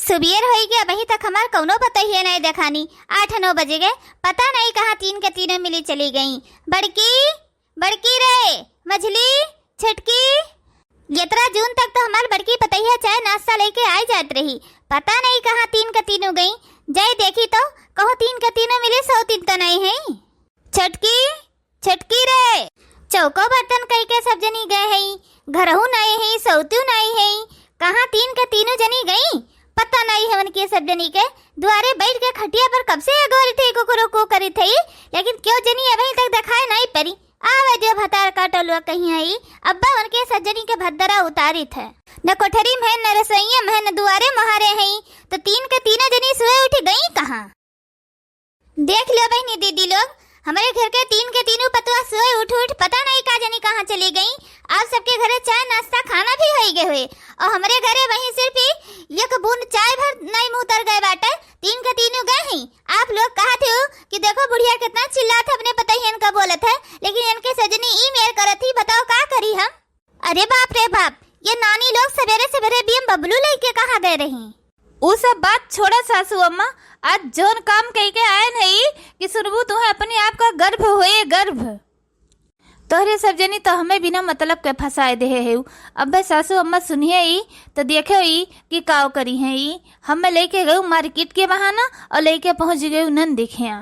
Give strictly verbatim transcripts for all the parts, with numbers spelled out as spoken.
सुबेर होई के अबहीं तक हमार कउनो पतोहिए नाहीं देखानी। आठ नौ बजि गए, पता नाहीं कहाँ तीन के तीनों मिली चली गईं। बड़की, बड़की रे, मझली, छोटकी। यतरा जून तक तउ हमार बड़की पतोहिया चाय नाश्ता लइके आइ जात रही, पता नाहीं कहाँ तीन के तीनों गईं। जाई देखी तउ कहूँ तीन के तीनों मिली सौतीन तउ नाहीं हईं। छोटकी, छोटकी रे, चौको बर्तन कइके सब जनी गए हईं, घरहू नाहीं हईं, सौतियो नाहीं हईं, कहाँ तीन के तीनों जनी गईं, पता नाहीं है उनके सब जनी के। दुआरे बैठ के खटिया पर कब से अगोरित हई, कुकुरुकू करित हई, लेकिन केउ जनी अबहीं तक देखाए नाहीं परी। आवे दियो भतार का टोलुआ कहीं हई, अब्बा उनके सब जनी के भद्दरा उतारित है। न कोठरी में है, न रसोइया में है, न दुआरे मोहारे हईं, तउ तीन के तीनों जनी सोए उठि गईं कहाँ? देख ल्यो बहिनी दीदी लोग, हमरे घर के तीन के तीनों पतोह सोए उठ उठ पता नाहीं का जनी कहाँ चली गईं। आप सबके घरे चाय नाश्ता खाना भी होइ गए होए, अउर हमरे घरे वहीं सिर्फ ही एक बूंद चाय भर नाहीं मुँह तर गए बाटे। तीन के तीनों गए हईं। आप लोग कहत हो कि देखो बुढ़िया केतना चिल्लात है, अपने पतोहियन का बोलत है, लेकिन इनके सजनी ई मेर करत ही, बताओ का करी हम? अरे बाप रे बाप, ये नानी लोग सबेरे सबेरे बीएम बबलू लइके कहाँ गए रहीं? उ सब बात छोड़ा सासू अम्मा, आज जौन काम कइके आएन हई कि सुनबू तुहें अपने आप का गर्व होए, गर्व। तोहरे सब जनी तउ हमें बिना मतलब के फँसाए देहे हेउ। अब्बे सासू अम्मा सुनिहे ई तउ देखे ई कि काउ करिहें ई। हमें लइके गएउ मार्केट के बहाना अउर लइके पहुँच गएउ ननद के हियाँ।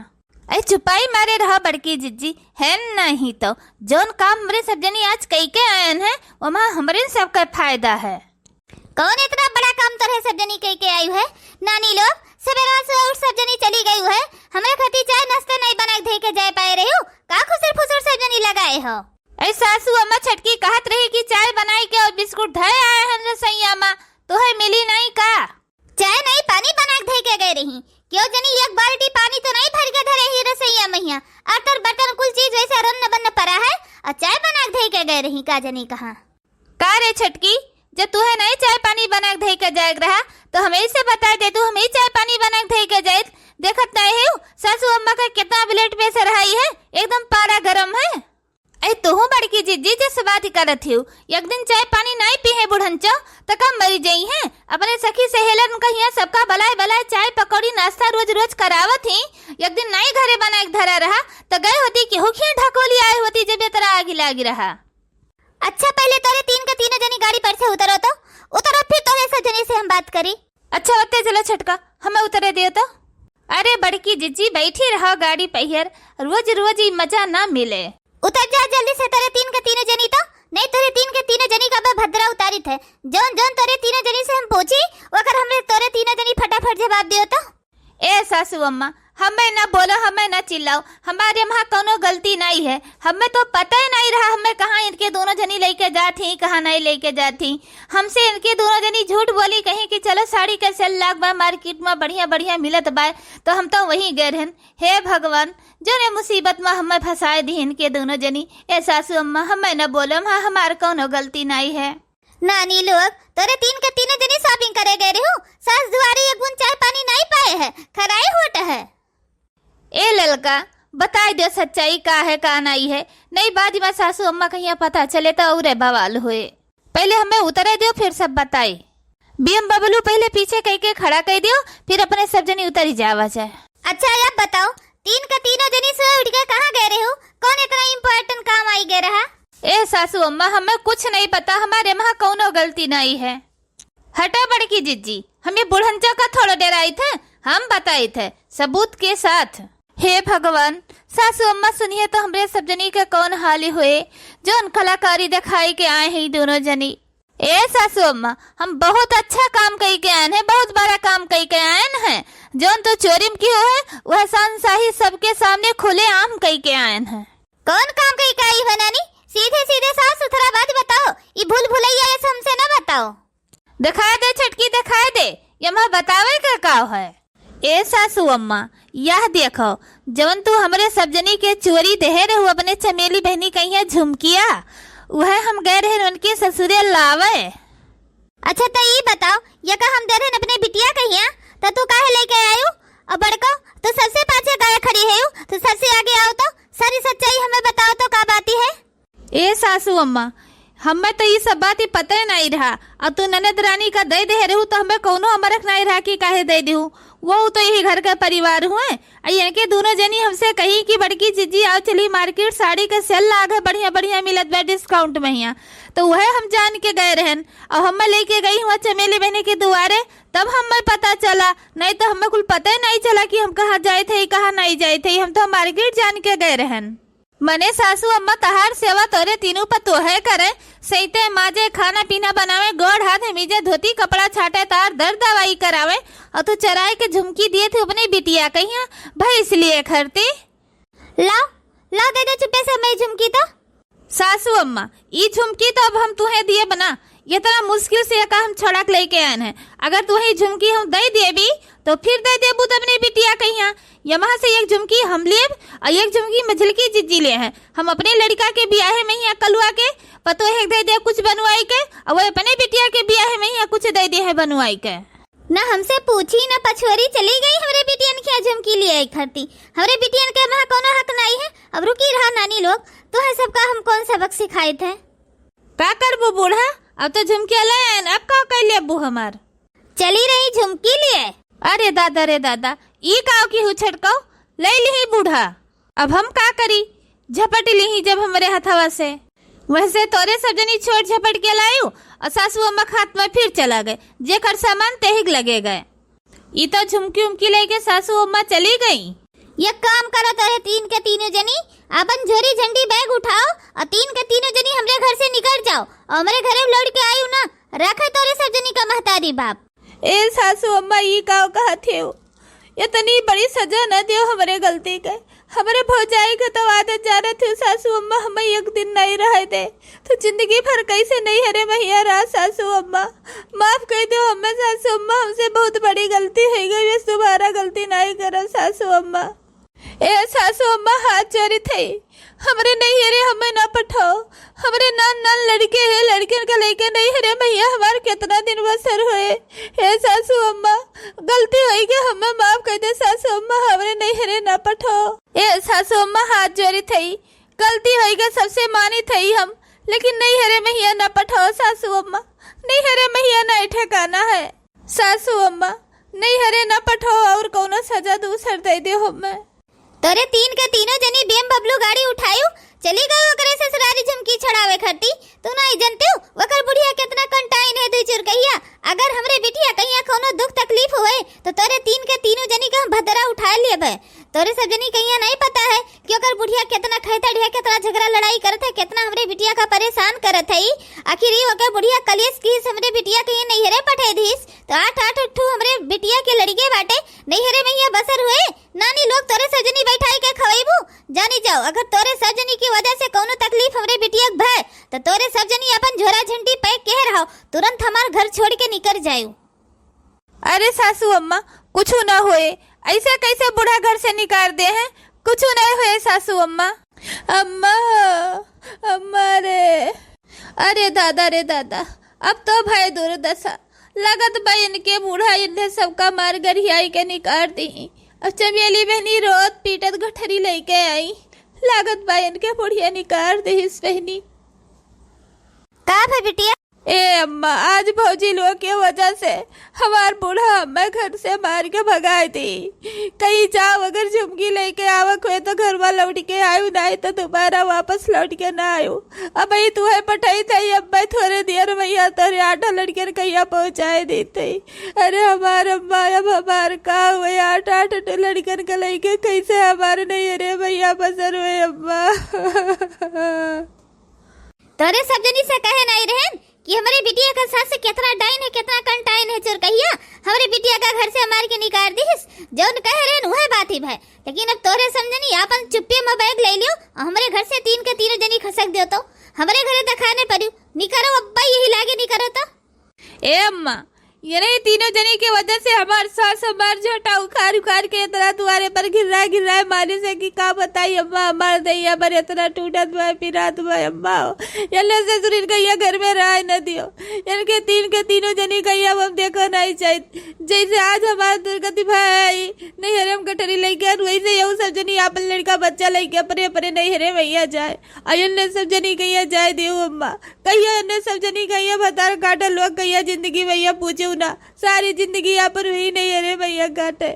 अरे चुपाई मारे रहा बड़की जिज्जी, है नाहीं तउ जौन काम हमरे सब जनी आज कइके आएन है, ओमा हमरे सबका फायदा है। कौन इतना बड़ा काम तोरे सब जनी कइके आइउ है? नानी लोग, सबेरा से उठ सब जनी चली गइउ है, हमरे खातिर चाय नाश्ता नाहीं बनाइ के धइ के जाए पाए रहिउ, का खुसर फुसर सब जनी लगाए हो? अरे सासू अम्मा, छोटकी कहत रही कि चाय बनाइ के अउर बिस्कुट धए आए हन रसोइया मा, तोहे मिली नाहीं का? चाय नाहीं, पानी बनाइ के धइ के गए रहीं। केउ जनी एक बाल्टी पानी तउ नाहीं भरि के धरे ही रसोइया महिया। अउर तोर बर्तन कुल चीज वैसे रन्न बन्न परा है, अउर चाय बनाइ के धइ के गए रहीं का जनी कहाँ। का रे छोटकी, जब तुहे नाहीं चाय पानी बनाइ के धइ के जाए के रहा, तउ हमहीं से बताइ देतू, हमहीं चाय पानी बनाइ के धइ के जाइत। देखत नाहीं हेउ, सासू अम्मा का केतना ब्लेड प्रेशर हाई है, एकदम पारा गरम है। अरे तुहूँ बड़की जिज्जी जस बात करत हिउ, एक दिन चाय पानी नाहीं पीहे बुढ़नचो, त का मरी जइहें? अपने सखी सहेलन का हियाँ सबका बलाए बलाए चाय पकौड़ी नाश्ता रोज रोज करावत ही, एक दिन नाहीं घरे बनाइ के धरा रहा, त गए होती केहू खियाँ ढकोली आए होती जब एतरा आगी लागी रहा। अच्छा पहिले तोरे तीन के तीनों जनी गाड़ी पर से उतरो तो, उतरो फिर तोरे सब जनी से हम बात करी। अच्छा, ओते चलो छोटका, हमें उतरे दियो तो। अरे बड़की जिज्जी, बैठी रहो गाड़ी पहियर, रोज रोज ई मजा ना मिले। उतर जा जल्दी से तोरे तीन के तीनों जनी तो, नहीं तोरे तीन के तीनों जनी का बे भद्रा उतारित है। जौन जौन तोरे तीनों जनी से हम पूछी, ओकर हमरे तोरे तीनों जनी फटाफट जवाब दियो तो। ए सासू अम्मा, हमें ना बोलो, हमें ना चिल्लाओ, हमारे वहाँ कौनो गलती नाहीं है, हमें तो पता ही नाहीं रहा हमें कहाँ इनके दोनों जनी लइके जात ही, कहाँ नाहीं लइके जात ही। हमसे इनके दोनों जनी झूठ बोली कहीं कि चलो साड़ी के सेल लाग बा, मार्केट मा बढ़िया बढ़िया मिलत बा, तो हम तो वहीं गए रहन। हे भगवान, जौने मुसीबत मा हमें फँसाए दी इनके दोनों जनी। ए सासू अम्मा, हमें ना बोलो, वहाँ हमार कौनो गलती नाहीं है। नानी लोग, तोरे तीन के तीनों जनी shopping करे गए रहिउ, सास दुआरे एक बूंद चाय पानी नाहीं पाए है, खराई होत है। ए ललका, बताइ दियो सच्चाई का है, का नाहीं है, नहीं बाद मा सासू अम्मा कहियाँ पता चले त अउरे बवाल होए। पहिले हमें उतरे दियो, फिर सब बताई। बीएम बबलू पहिले पीछे कइके खड़ा कइ दियो, फिर अपने सब जनी उतरी जावा जाए। अच्छा, अब बताओ, तीन का तीनों जनी सुबह उठ के कहाँ गए रहिउ? कौन इतना important काम आई गए रहा? ए सासू अम्मा, हमें कुछ नहीं पता, हमारे वहाँ कौनो गलती नहीं है। हटो बड़की जिज्जी, हम ये बुढ़नचा का थोड़ो डराइत है, हम बताइत है सबूत के साथ। हे भगवान, सासू अम्मा सुनिए तो हमरे सब जनी के कौन हाल होए, जौन कलाकारी देखाई के आए हैं ई दोनों जनी। ए सासू अम्मा, हम बहुत अच्छा काम कई के आएन है, बहुत बड़ा काम कई के आएन है। जौन तू चोरी में किहो है, वह शहंशाही सबके सामने खुलेआम कई के आएन है। कौन काम कई के आई हो नानी? सीधे सीधे साफ सुथरा बात बताओ, ई भूल भुलैया ये हमसे ना बताओ। दिखाए दे छोटकी, दिखाए दे, ये मैं बतावे के का है? ए सासू अम्मा, यह देखो, जवन तू हमरे सब जनी के चोरी देहे रहू अपने चमेली बहनी कहिया झुमकिया, वह हम गए रहन उनके ससुरे लावे। अच्छा, तो ई बताओ, ये का हम दे रहन अपने बिटिया कहिया, तो तू काहे लेके आयु? और बड़को, तू सबसे पाछे काहे खड़ी है, तू सबसे आगे आओ तो, सारी सच्चाई हमें बताओ तो का बात है? ए सासू अम्मा, हमें तो ई सब बात ही पते नाहीं रहा। अउर तू ननद रानी का दइ देहे रहू तो हमें कउनो अमरख नाहीं रहा कि काहे दइ देहू। वो तो यही घर के परिवार हुए। अउर इनके दुनो जनी हमसे कही कि बड़की जिज्जी आउ चली market, साड़ी के sale लाग है, बढ़िया बढ़िया मिलत बा discount महिया। तो वहे हम जान के गए रहेन। अउर हमें लइके गई हुआ चमेली बहिनी के दुआरे, तब हमें पता चला, नाहीं तो हमें कुल पते नाहीं चला कि हम कहाँ जाइत हई, कहाँ नाहीं जाइत हई। हम तो market जान के गए रहेन। मने सासू अम्मा तहार सेवा तोरे तीनों पतोहे करे, सइते माजे, खाना पीना बनावे, गोड़ हाथ मीजे, धोती कपड़ा छाटे, तार दर्द दवाई करावे, अउर तू चराए के झुमकी दिए थे अपनी बिटिया कहिया भैंस लिए खरती। लाओ, लाओ दे दे चुप्पे से हमें झुमकी तो। सासू अम्मा, ई झुमकी तो अब हम तुहे दिए बना, इतना मुश्किल से एका हम छड़क लइके आएन है। अगर तुहे ई झुमकी हम दइ देबी, तो फिर दइ देबू त अपनी बिटिया कहिया। यमहा से एक झुमकी हम लेब, अउर एक झुमकी मझलकी जिज्जी ले है। हम अपने लड़िका के बियाहे महिया कलुआ के पतोहे के दइ देब कुछ बनवाई के, अउर वो अपने बिटिया के बियाहे महिया कुछ दइ देहे बनवाई के। ना हमसे पूछी, ना पछोरी, चली गई हमरे बिटियन के झुमकी लिए आई खरती। हमरे बिटियन के यमहा कउनो हक नाहीं है। अब रुकी रहा नानी लोग, तुहे सबका हम कउन सबक सिखाइत है। का करबू बूढ़ा, अब तो झुमकिया ले आएन, अब का कइ लेबू हमार? चली रही झुमकी लिए। अरे दादा रे दादा, ई काव की हुछटकौ, लइ लिही बूढ़ा। अब हम का करी, झपट लिही जब हमरे हथवा से। वैसे तोरे सब जनी छोट झपट के लायू अउर सासू अम्मा के हाथ में फिर चला गए, जेकर सामान तेहिक लगे गए। ई तो झुमकी उमकी लेके सासू अम्मा चली गई। एक काम करो, तोरे तीन के तीनों जनी आपन झोरी झंडी बैग उठाओ अउर तीन के तीनों जनी हमरे घर से निकर जाओ अउर हमरे घरे लौट के आयू ना, रखे तोरे सब जनी का महतारी बाप। ए सासू अम्मा, ई का कहत हेउ? इतनी बड़ी सजा न दियो हमरे गलती के। हमरे भौजाई के तो आदत जानत हेउ सासू अम्मा, हमें एक दिन नहीं रहे दे। तो जिंदगी भर कैसे नैहरे महिया रहा सासू अम्मा? माफ कइ दियो हमें सासू अम्मा, हमसे बहुत बड़ी गलती होइ गई, बस दोबारा गलती नहीं करब सासू अम्मा। ए सासू अम्मा, हाथ जोरित हई, हमरे नैहरे हमें ना पठाओ। हमरे नान नान लड़िके हैं, लड़िकन के लइके नैहरे महिया हमार केतना दिन बसर होए। हे सासू अम्मा, गलती होई के हमें माफ कइ दे सासू अम्मा, हमरे नैहरे ना पठाओ। ए सासू अम्मा, हाथ जोरित हई, गलती होई के सबसे मानित हई हम, लेकिन नैहरे महिया ना पठाओ सासू अम्मा, नैहरे महिया ना ठिकाना है। सासू अम्मा, नैहरे ना पठाओ अउर कउनो सजा दूसर दइ देउ हमें। तोरे तीन के तीनों जनी बीएमडब्ल्यू गाड़ी उठायू, चली गई ओकरे ससुरारी झुमकी छड़ावे खरती। तू नाहीं जनतेउ, ओकर बुढ़िया केतना कंटाइन है दुइ चुरकहिया। अगर हमरे बिटिया कहिया कउनो दुख तकलीफ होए, तो तोरे तीन के तीनों जनी का हम भद्रा उठाए लेबे। तोरे सब जनी कहिया नाहीं पता है कि ओकर बुढ़िया केतना खैतड़ है, केतना झगड़ा लड़ाई करत है, केतना हमरे बिटिया का परेशान करत है। आखिर ई ओकर बुढ़िया कलेश किहिस हमरे बिटिया कहिया नैहरे पठे दिहिस, तो आठ आठ ठू हमरे बिटिया के लड़िके बाटे, नैहरे महिया बसर हुए। नानी लोग तोरे सब जनी बैठाई के खवैबू, जानी जाओ, अगर तोरे सब जनी की वजह से कउनो तकलीफ हमरे बिटिया के भय, तो तोरे सब जनी आपन झोरा झंडी पैक केहे रहो, तुरंत हमार घर छोड़ के निकर जायू। अरे सासू अम्मा, कुछु ना होए, ऐसे कैसे बूढ़ा घर से निकाल दे हैं? कुछु नहीं होए सासू अम्मा। अम्मा, अम्मा रे। अरे दादा रे दादा, अब तो भय दुर्दशा। लगत बा इनके बूढ़ा इन्हें सबका मार गरियाई के निकाल दी। अब चमेली बहनी रोत पीटत गठरी लइके आई। लागत बा इनके बुढ़िया निकाल दी इस बहनी। का भा बिटिया? ए अम्मा, आज भौजी लोग के वजह से हमार बूढ़ा हमें घर से मार के भगाए दी। कहीं जाओ, अगर झुमकी लेके आवक हुए तो घर में लौट के आयु, नहीं तो दोबारा वापस लौट के ना आयु। अब ही तुहे पठाई था, अब मैं थोड़े देर में यहाँ तोरे आठ लड़कियन कहिया पहुँचाए देते। अरे हमार अम्मा, अब हमार का हुए? आठ आठ लड़कियन के लेके कैसे हमारे नहीं, अरे भैया बसर हुए अम्मा। तोरे सब जनी से कहे नहीं रहन कि हमरे बिटिया का सास केतना डाइन है, केतना कंटाइन है चोरकहिया। हमरे बिटिया का घर से मार के निकाल दीस। जौन कहे रहन उहे बात ही भय। लेकिन अब तोरे समझनी आपन चुप्पी में बैग ले लियो, हमरे घर से तीन के तीनों जनी खसक दियो तो हमरे घरे दिखाने परियो। निकरो अब्बा, यही लागे निकरो तो। ए अम्मा, ये नहीं, तीनों जनी के वजह से हमार सास हमार झोटा उखाड़ उखाड़ के इतना दुआरे पर गिर्रा गिर्रा मारे से कि का बताई अम्मा, हमार दहिया पर इतना टूटत बा, पिरात बा अम्मा। ये ले ससुरिन कहिया घर में रह न दियो। इनके तीन के तीनों जनी कहिया हम देखो नहीं चाहिए। जैसे आज हमार दुर्गति भाई नहीं हरम गठरी लइके, वैसे यहू सब जनी आपन लड़का बच्चा लइके अपने अपने नहीं हरे भैया जाए। अयन ने सब जनी कहिया जाए देव अम्मा, कहिया ने सब जनी कहिया भतार काटल लोग, कहिया जिंदगी भैया पूछे ना, सारी जिंदगी आपन हुई नहीं हरे भैया काटे।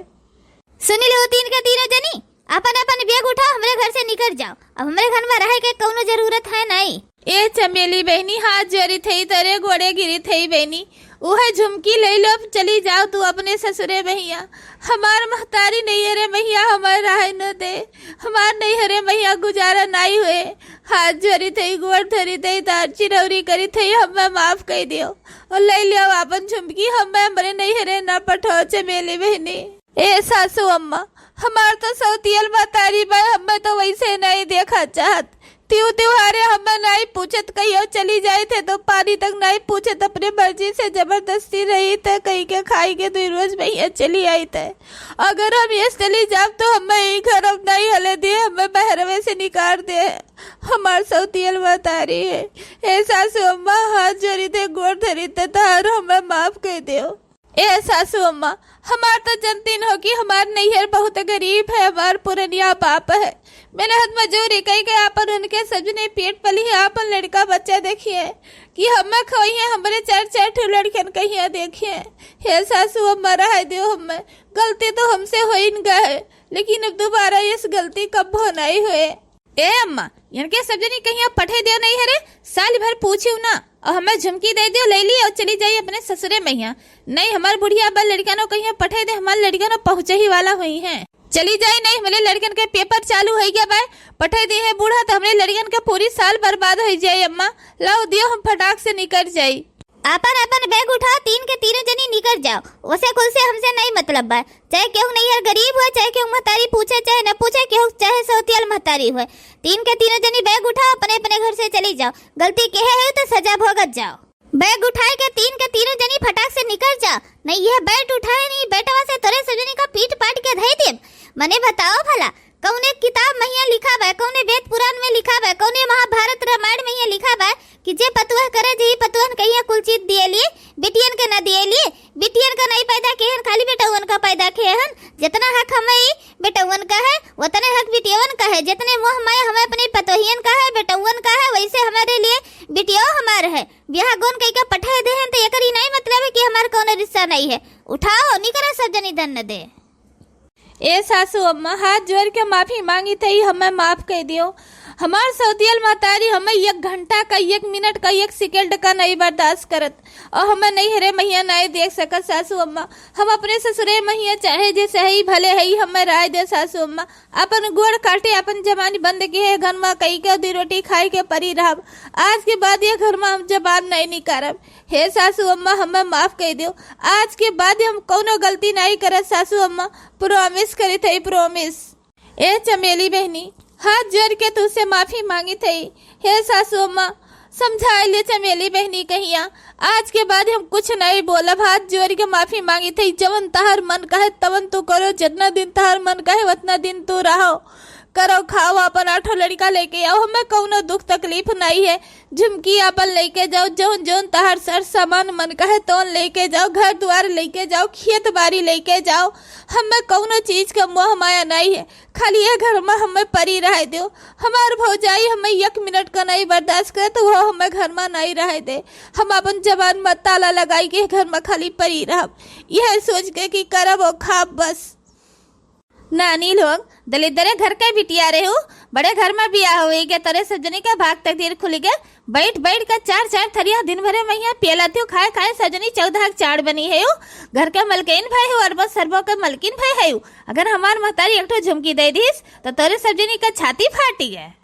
सुनी लो तीन के तीनों जनी, अपन अपन बैग उठाओ, हमरे घर से निकल जाओ। अब हमरे घर में रहे के कौनो जरूरत है नहीं। ए चमेली बहनी, हाथ जोड़ी थई, तोरे गोड़े गिरी थई बहनी, उहे झुमकी ले लो, चली जाओ तू अपने ससुरे मैया। हमार महतारी नहीं हरे मैया, हमार रहे न दे, हमार नहीं हरे मैया, गुजारा नहीं हुए। हाथ जोड़ी थई, गोड़ धरी थई, तार चिरौरी करी थई, हमें माफ कर दियो और ले लियो अपन झुमकी, हमें हमरे नहीं हरे ना पठाओ चमेली बहनी। ए सासू अम्मा, हमार तो सौतियल महतारी बा, हमें तो वैसे नहीं देखा चाहत। तिउ तिउहारे हमें नहीं पूछत, कहियो चली जाइत है तो पानी तक नहीं पूछत, अपने मर्जी से जबरदस्ती रही थे, कहीं के खाई के दुई रोज में ये चली आई थे। अगर हम ये चली जाब तो हमें ई घर अब नहीं हले दिए, हमें बहरवे से निकाल दे। हमार सौतियल महतारी है। ए सासू अम्मा, हाथ जोड़ी थे, गोड़ धरी थे, तार हमें माफ कर दो। ए सासू अम्मा, हमार तो जनतीन हो कि हमार नैहर बहुत गरीब है, हमार पुरनिया बाप है, मेहनत मजूरी कई के आपन उनके सजने पेट पली है, आपन लड़का बच्चा देखिए कि हमें खोई है, हमरे चार चार ठो लड़कन कहिया देखिए। हे सासू अम्मा, रह दो हमें, गलती तो हमसे होइन गए, लेकिन अब दोबारा इस गलती कब्बो नहीं हुए। ए अम्मा, इनके सब जनी कहिया पठे दियो नहीं हरे, साल भर पूछियो ना, और हमें झुमकी दे दियो, ले ली और चली जाई अपने ससुरे मैया। नहीं, हमार बुढ़िया बा लड़कनो कहिया पठे दे, हमार लड़कनो पहुँचे ही वाला हुई हैं। चली जाई नहीं, हमरे लड़कन के पेपर चालू हो गया बा, पठे दे है बूढ़ा तो हमरे लड़कन के पूरी साल बर्बाद हो जाए अम्मा। लाओ दियो, हम फटाक से निकल जाई। आपन आपन बैग उठाओ, तीन के तीनों जनी निकल जाओ। ओसे कुल से हमसे नहीं मतलब बा। चाहे केहू नैहर गरीब हो, चाहे केहू महतारी पूछे, चाहे न पूछे, केहू चाहे सौतियल महतारी हो, तीन के तीनों जनी बैग उठाओ, अपने अपने घर से चली जाओ। गलती केहे है तो सजा भोगत जाओ। बैग उठाए के तीन के तीनों जनी फटाक से निकल जाओ, नहीं यह बैट उठाए नहीं, बैटवा से तोरे सब जनी का पीट पाट के धई देब। मने बताओ भला, कौने किताब में हियाँ लिखा बा, कौने वेद पुराण में लिखा बा, कौने महाभारत रामायण में हियाँ लिखा बा कि जे पतुआ करे, जे पतुअन के हियाँ कुल चीज दिए लिए, बिटियन के ना दिए लिए? बिटियन का नहीं पैदा किए हन, खाली बेटउअन का पैदा किए हन। जितना हक हमें ई बेटउअन का है, उतने हक बिटियवन का है। जितने मोह माया हमें अपने पतोहियन का है, बेटउअन का है, वैसे हमारे लिए बिटियो हमार है। ब्याह गोन कई का पठाए दे हन, तो एकर ई नहीं मतलब है कि हमार कौनो रिश्ता नहीं है। उठाओ, निकरा सब जनी धन दे। ए सासू अम्मा, हाथ जोड़ के माफी मांगी थई, हमें माफ कर दियो। हमार सौतियल महतारी हमें एक घंटा का, एक मिनट का, एक सेकंड का नहीं बर्दाश्त करत, और हमें नहीं हरे मैया नहीं देख सकत सासू अम्मा। हम अपने ससुरे मैया चाहे जे सही भले है, हमें राय दे सासू अम्मा। अपन गोड़ काटे, अपन जबान बंद के है घर में कई के दी रोटी खाए के परी रहब। आज के बाद ये घर में हम जबान नहीं निकारब। हे सासू अम्मा, हमें माफ कर दियो। आज के बाद हम कौनो गलती नहीं करब सासू अम्मा, प्रॉमिस करी थई, प्रॉमिस। ए चमेली बहनी, हाथ जोड़ के तुझसे माफी मांगी थई। हे सासू अम्मा, समझाए ले चमेली बहनी कहिया, आज के बाद हम कुछ नहीं बोलब। हाथ जोड़ के माफी मांगी थई। जवन तहार मन कहे तवन तू करो, जितना दिन तहार मन कहे उतना दिन तू रहो, करो, खाओ, अपन आठों लड़का लेके आओ, हमें कौनो दुख तकलीफ नहीं है। झुमकी अपन लेके जाओ, जौन जौन तहार सर सामान मन कहे तौन लेके जाओ, घर द्वार लेके जाओ, खेत बाड़ी लेके जाओ, हमें कौनो चीज का मोह माया नहीं है। खाली ये घर में हमें परी रह दो। हमार भौजाई हमें एक मिनट का नहीं बर्दाश्त करे, तो वो हमें घर में नहीं रह दे। हम अपन जबान में ताला लगाई के घर में खाली परी रहब, यह सोच के कि करब और खाब बस। नानी लोग, दलिद्दरे घर के बिटिया रहू, बड़े घर में बियाह होई के तोरे सजनी के भाग तकदीर खुली के, बैठ बैठ के चार चार थरिया दिन भरे मैया पियलाती हूँ, खाए खाए सजनी चौदह के चार बनी है। घर के मलकिन भय हो, अरबो सरबो के मलकिन भय है। अगर हमार महतारी एक ठो झुमकी दे दीस, तो तोरे सजनी का छाती फाटी है।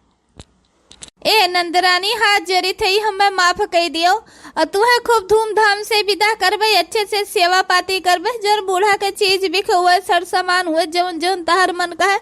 ए नंदरानी, हाथ जोड़ी थई, हमें माफ कई दियो। और तुहे खूब धूमधाम से विदा करबे, अच्छे से सेवा पाती करबे। जौन बूढ़ा के चीज बिक हुए, सर सामान हुए, जौन जौन तहार मन कहे,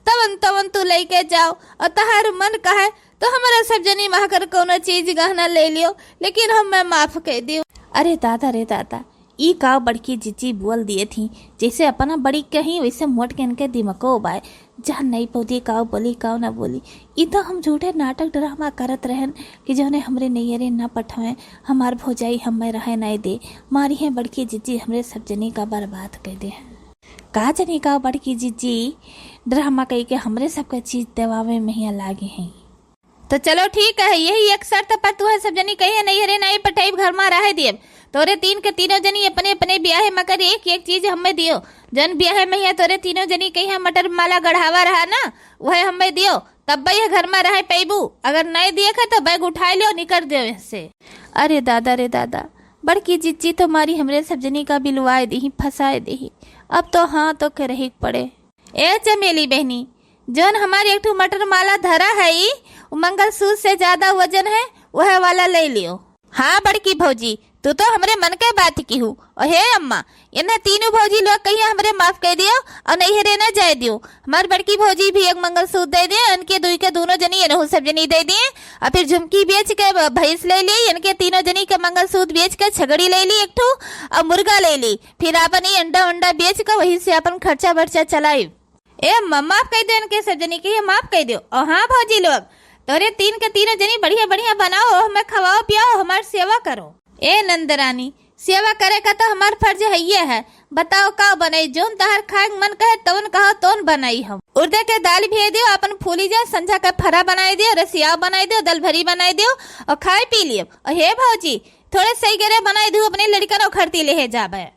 तवन तवन तू लेके जाओ। और तहार मन कहे तो हमारा सब जनी महकर कोनो चीज गहना ले लियो, लेकिन हमें माफ कई दियो। अरे दादा रे दादा, ई काव बड़की जिज्जी बोल दिए थी, जैसे अपना बड़ी कहीं वैसे मोट के इनके दिमको बाय। जान नहीं पौती काव बोली काव ना बोली। ई तो हम झूठे नाटक ड्रामा करत रहन कि जौने हमरे नैहरे ना पठवें, हमार भौजाई हमें रहे नहीं दे, मारी है बड़की जिज्जी हमरे सब जनी का बर्बाद कर दे। का जनी काव बड़की जिज्जी ड्रामा कई के हमरे सबके चीज देवावे में हिया लागे हैं। तो चलो ठीक है, यही एक शर्त पर तू है सब जनी कहिए नैहरे नहीं पठाइब, घर में रहे दियब। तोरे तीन के तीनों जनी अपने अपने ब्याहे मगर एक एक चीज हमें दियो। जन ब्याहे में है तोरे तीनों जनी कहिए मटर माला गढ़ावा रहा ना, वह हमें दियो, तब यह घर में रहे पैबू। अगर नहीं दिए है तो बैग उठाए लियो, निकल दियो यहाँ से। अरे दादा रे दादा, बड़की जिज्जी तो मारी हमरे सब जनी का बिलवाए देही, फंसाए देही। अब तो हाँ तो के रही पड़े। ए चमेली बहनी, जौन हमार एक ठो मटर माला धरा है ई, उ मंगलसूत्र से ज्यादा वजन है, वह वाला ले लियो। हाँ बड़की भौजी, तू तो हमरे मन के बात की हूँ। और हे अम्मा, इन्हें तीनों भौजी लोग कहिए हमरे माफ कर दियो और नैहरे न जाए दियो। हमार बड़की भौजी भी एक मंगलसूत्र दे दे, इनके दुई के दोनों जनी, इन्हों सब जनी दे दिए। और फिर झुमकी बेच के ब-, भैंस ले ली, इनके तीनों जनी के मंगलसूत्र बेच के छगड़ी ले ली एक ठो और मुर्गा ले ली। फिर आपन ई अंडा उंडा बेच के वही से अपन खर्चा बर्चा चलाई। ए अम्मा, माफ कर दे इनके सब जनी के, ये माफ कर दो। और हाँ भौजी लोग, तोरे तीन के तीनों जनी बढ़िया बढ़िया बनाओ, हमें खवाओ पियाओ, हमार सेवा करो। ए नंदरानी, सेवा करे का तो हमार फर्ज है, ये है। बताओ का बनाई, जौन तहार खाए के मन कहे तवन कहो, तौन बनाई हम। उर्दे के दाल भेज दियो, अपन फूली जाए, संझा के फरा बनाई दियो, रसियाव बनाई दियो, दलभरी बनाई दियो और खाए पी लियो। और हे भौजी, थोड़े सही गरे बनाई दू, अपने लड़कन उखरती लेहे जाबे।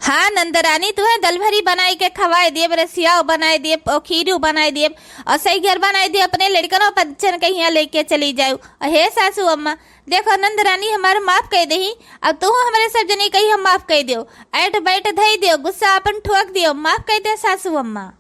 हाँ नंदरानी, तुहे दलभरी बनाई के खवाए देब, रसियाव बनाए देब और खीरू बनाए देब और सही घर बनाए देब, अपने लड़कनों बच्चन के हियाँ लेके चली जाऊ। और हे सासू अम्मा, देखो नंदरानी हमार माफ कर देही, अब तू हमरे सब जनी कही हम माफ कर दियो, ऐट बैठ धई दियो, गुस्सा अपन ठोक दियो, माफ कर दे सासू अम्मा।